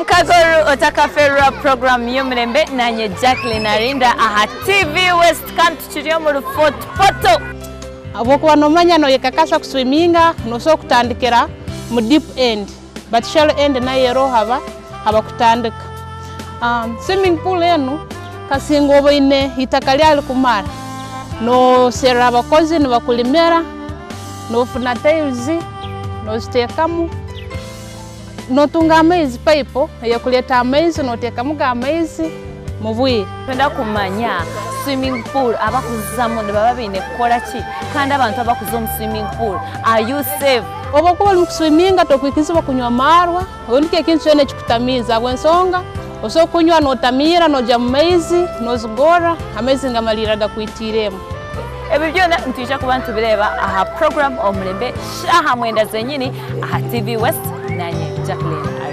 Orwamukaga oru otakaferwa program y'omurembe nanye Jacqueline Arinda aha TV West kandi tukiri omuri Fort Portal. Habwokuba nomanya noyekakasa kuswiminga, nosobora kutandikira mu deep end but shallow end nayo eroho haba habakutandika. Swimming pool enu kasinga oba oine itaka lyawe rikumara, noserra abakozi nibakulimira, nofuna tiles noziteekamu, notunga amaizi pipe eyekuleeta amaizi notekamuga amaizi mubwire. Twenda kumanya swimming pool abakuzizamu nibaba baine kukora ki kandi abantu abakuza omu swimming pool are you safe? Obu okuba ori mukuswiminga tokwikirizibwa kunywa amaarwa rundi ekintu kyona ekikutamiiza ahabw'ensonga osobola kunywa notamiira nogya mu maizi nozigorra amaizi nigamalirra gakwitiiremu. Ebi byona nitwija kuba nitubireeba aha program Omurembe shaaha mwenda zenyini aha TV West nanye Jacqueline Arinda.